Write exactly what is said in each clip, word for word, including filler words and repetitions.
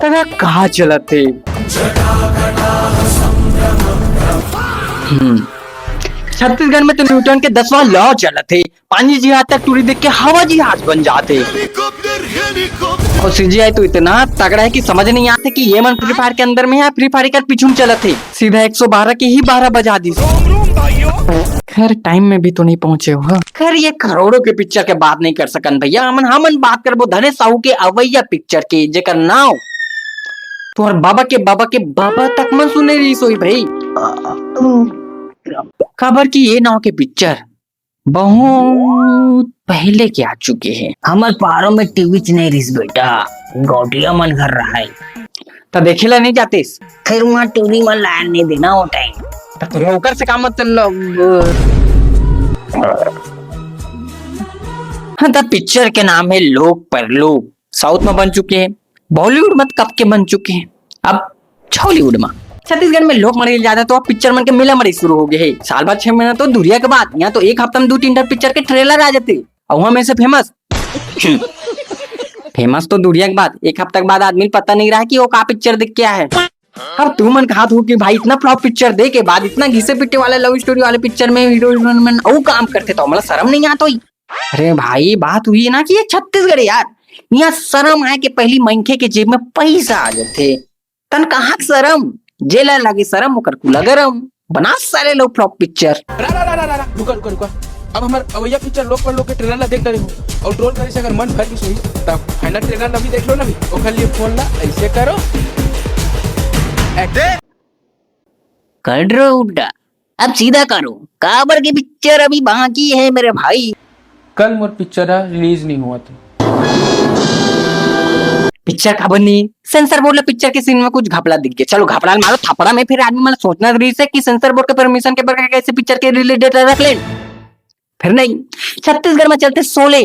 तगा का चलत हे? हम्म, छत्तीसगढ़ में तो न्यूटन के दसवां लॉ चलत हे। पानी जिहाज तक टूरी देख के हवा जिहाज बन जात हे। और सीजीआई तो इतना तगड़ा हे कि समझ नहीं आत हे कि ये मन फ्री फायर के अंदर में हे या फ्री फायर के पीछू में चलत हे। सीधा एक सौ बारह के ही बारह बजा दिस। खैर, टाइम में भी तो नहीं पहुंचे हो। खैर, ये करोड़ों के पिक्चर के बात नहीं कर सकन भैया, हमन हमन बात करबो धनेश साहू के अवैया पिक्चर के, जेकर नाव तोहर बाबा के बाबा के बाबा तक मन सुने रहिस होही भाई। काबर कि ये नाव के पिक्चर बहुत पहले के आ चुके हे। हमर पारो में टीवी च नहीं रहिस बेटा, गौटिया मन घर रहय। त देखे ला नहीं जातिस? फिर वहाँ टूरी मन लायन नहीं देना वो टाइम। त तोला ओकर से का मतलब? हाँ, त पिक्चर के नाम हे लोक परलोक, साउथ में बन चुके हे, बॉलीवुड में कब के बन चुके हे, अब छॉलीवुड में। छत्तीसगढ़ में लोक मरे जादा तो अब पिक्चर मन के मेला मरे शुरू हो गए हे। साल भर छह महीना तो दूरिया के बात, यहाँ तो एक हफ्ता में दो तीन ठन पिक्चर के ट्रेलर आ जाते। अउ वहाँ में से फेमस फेमस तो दूरिया के बात, एक हफ्ता के बाद आदमी ल पता नहीं रहा कि वो का पिक्चर देख के आए हे। अब तुमन कहात हो कि भाई इतना फ्लॉप पिक्चर देखे के बाद, इतना घिसे पिटे वाला लव स्टोरी वाले पिक्चर में हीरो हीरोइन मन अउ काम करते त हमला शरम नहीं आत होही? अरे भाई, बात उही हे ना कि ये छत्तीसगढ़ हे यार, यहाँ शरम आए के पहली मनखे के जेब में पैसा आ जाथे। तन कहाँ के शरम, जेला लगे शरम ओकर कुला गरम। बना साले लोग फ्लॉप पिक्चर। रा, रा, रा, रा, रा, रा, रुका, रुका, रुका। अब हमर अवैया पिक्चर लोक परलोक के ट्रेलर ला देख डरे हो अउ ट्रोल करे से अगर मन भर गिस होही, तब फाइनल ट्रेलर ला भी देख लो ना भी। ओकर लिए फोन ला ऐसे करो। एक्ट। कर रो उड्डा, अब सीधा करो, काबर के पिक्चर अभी बाकी हे मेरे भाई। कल मोर पिक्चर ह रिलीज नहीं हुआ था। पिक्चर काबर नहीं? सेंसर बोर्ड ला पिक्चर के सीन में कुछ घपला दिख गया। चलो घपला मारो थपड़ा में, फिर आदमी मन ला सोचना रहिस हे कि सेंसर बोर्ड के परमिशन के बगैर कैसे पिक्चर के रिलीज डेट रख ले। फिर नहीं, छत्तीसगढ़ में चलते शोले।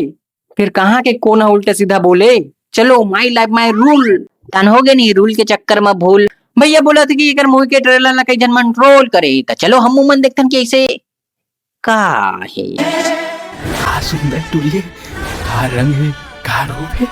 फिर कहाँ के कोन ह उल्टा सीधा बोले, चलो my life my rule। तन हो गए नहीं रूल के चक्कर में भूल। भैया बोलत हे कि एकर मूवी के ट्रेलर ला कई झन मन ट्रोल करे, त चलो हम मन देखथन कि ऐसे का हे। का सुंदर टूरी हे, का रंग हे, का रूप हे,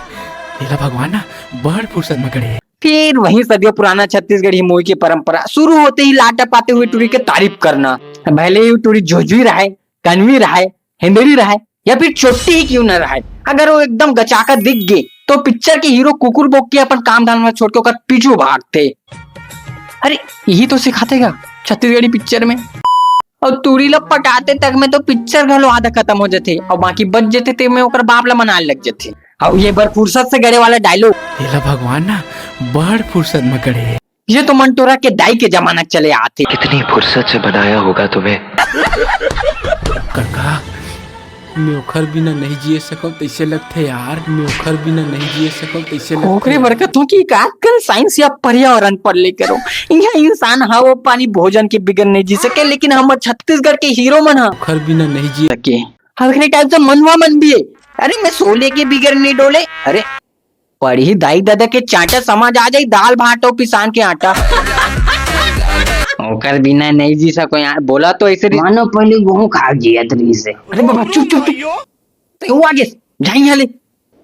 एला भगवान ना बड़ फुर्सत में गढ़े हे। फिर वही सदियों पुराना छत्तीसगढ़ी मूवी की परंपरा, शुरू होते ही लाटा पाते हुए टूरी के तारीफ करना। भले ही टूरी झुझुई रहय, कनवी रहय, हेंदड़ी रहय या फिर चोट्टी ही क्यों न रहय, अगर वो एकदम गचाका दिख गे तो पिक्चर के हीरो कुकुर बोक के अपन काम धाम ला छोड़ के ओकर पीछू भागथे। अरे, यही तो सिखाथे गा छत्तीसगढ़ी पिक्चर में। अउ टूरी ला पटाते तक में तो पिक्चर घलो आधा खतम हो जाथे, अउ बाकी बच जाथे ते में ओकर बाप ला मनाए लग जाथे। अउ ये बर फुर्सत से गड़े वाला डायलॉग। एला भगवान ना बड़ फुर्सत में गढ़े हे। ये तो मंटोरा के दाई के जमाना के चले आथे। कितनी फुर्सत से बनाया होगा तुम्हें। कका, मैं ओखर बिना नहीं जिए सकंव तइसे लगथे यार, मैं ओखर बिना नहीं जिए सकंव तइसे लगथे ओकरे यार। बरकत हो कि आजकल साइंस या पर्यावरण पर लेकर हो। यहाँ इंसान हवा, पानी, भोजन के बिगर नहीं जी सके, लेकिन हमर छत्तीसगढ़ के हीरो मन ह ओखर बिना नहीं जिए सके। अगले टाइप से मनवा मन भी है। अरे मैं सोले के बिगर नहीं डोले। अरे पढ़ी दाई ददा के चांटा समझ आ जाई, दाल भात अउ पिसान के आटा। ओकर बिना नहीं जी सको यार, बोला तो ऐसे री- मानो पहले गेहूं खा जियत रहिस हे। अरे बाबा, चुप, चुप, चुप। ते हुआ गेस, जाई यहाँ ले।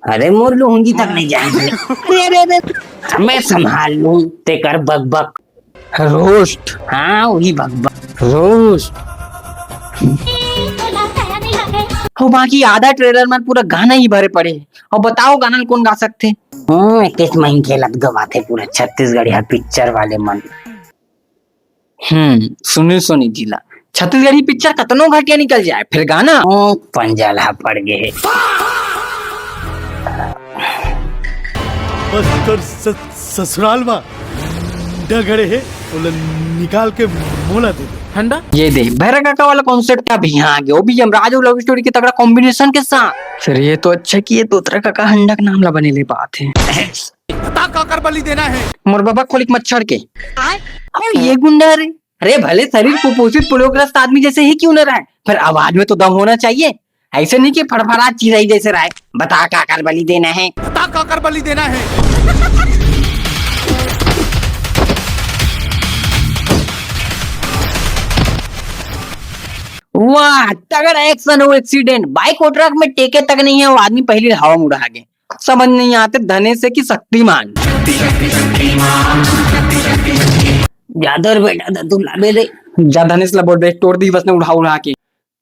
अरे मोर लुंगी तक नहीं जाए। अरे, अरे, अरे, मैं संभाल लूं, ते कर बक बक। रोस्ट। हाँ, वही बक बक। रोस्ट। हो बाकी आधा ट्रेलर में पूरा गाना ही भरे पड़े। अब बताओ गाना ल कोन गा सकथे? हम्म, किस महीन खेलत गवाथे पूरा छत्तीसगढ़िया पिक्चर वाले मन। हम्म, सुनी सुनी जिला छत्तीसगढ़ी पिक्चर कतनो घटिया निकल जाए, फिर गाना ओ पंजा ला पड़ गे हे। बस तोर स-, ससुराल मा डगड़े हे, ओला निकाल के मोला दे दे। हंडा? ये दे, भैरा काका वाला कॉन्सेप्ट का भी यहाँ आ गया, वो भी यमराज और लव स्टोरी के तगड़ा कॉम्बिनेशन के साथ। फिर ये तो अच्छा कि ये दोतरा काका हंडा के नाम ला बने ले बात है। बता काकर बलि देना है। मोर बाबा खोलिक मच्छर के। आय? और ये गुंडा रे। अरे भले शरीर कुपोषित पुलियोग्रस्त आदमी जैसे ही क्यों न रहे, पर आवाज में तो दम होना चाहिए। ऐसे नहीं कि फड़फड़ा चिरई जैसे रहे। बता काकर बलि देना है। बता काकर बलि देना है। वाह, तगड़ा एक्शन हो, एक्सीडेंट, बाइक और ट्रक में टेके तक नहीं है, वो आदमी पहले हवा में उड़ा गए। समझ नहीं आते धनेश है कि शक्तिमान। जादर बेटा, दतुन लाबे रे। जा धनेश ला बोल बे, टोर दी बस ने उड़ा उड़ा के।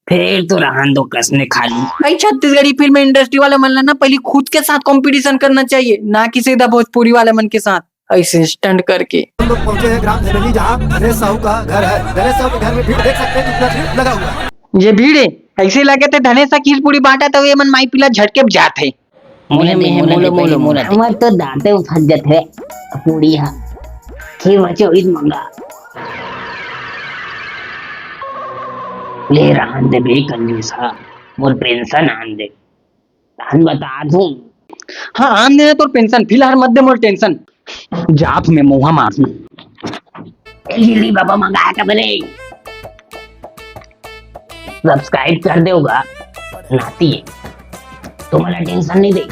फेर तो रहन दो कस ने खाली। भाई, छत्तीसगढ़ी फिल्म इंडस्ट्री वाले मन ला ना पहली खुद के साथ कंपटीशन करना चाहिए, ना कि सीधा भोजपुरी वाले मन के साथ ऐसे स्टंट करके। हम लोग पहुंचे हैं ग्राम धनेली, जहां धनेश साहू का घर है। धनेश साहू के घर में भीड़ देख सकते हैं, कितना भीड़ लगा हुआ है। ये भीड़ है, ऐसे लगे थे धनेश साहू खीर पूरी बांटा तो ये मन माई पीला झटके जात है। मोला दे, मोला दे, मोला, मोला। हमर तो दांते उफर जथे पूड़ी हा। खीर बचे उईद मंगा। ले रहन दे बे कंजूस हा, मोर पेंशन आन दे। हम बता दूं। हाँ, आन देना तोर पेंशन, फिलहाल मत दे मोर टेंशन। जात में मुहा मार दूं। ए गिल्ली बाबा मंगा के बने। सब्सक्राइब कर देगा नाती, तुम्हारा टेंशन नहीं दे।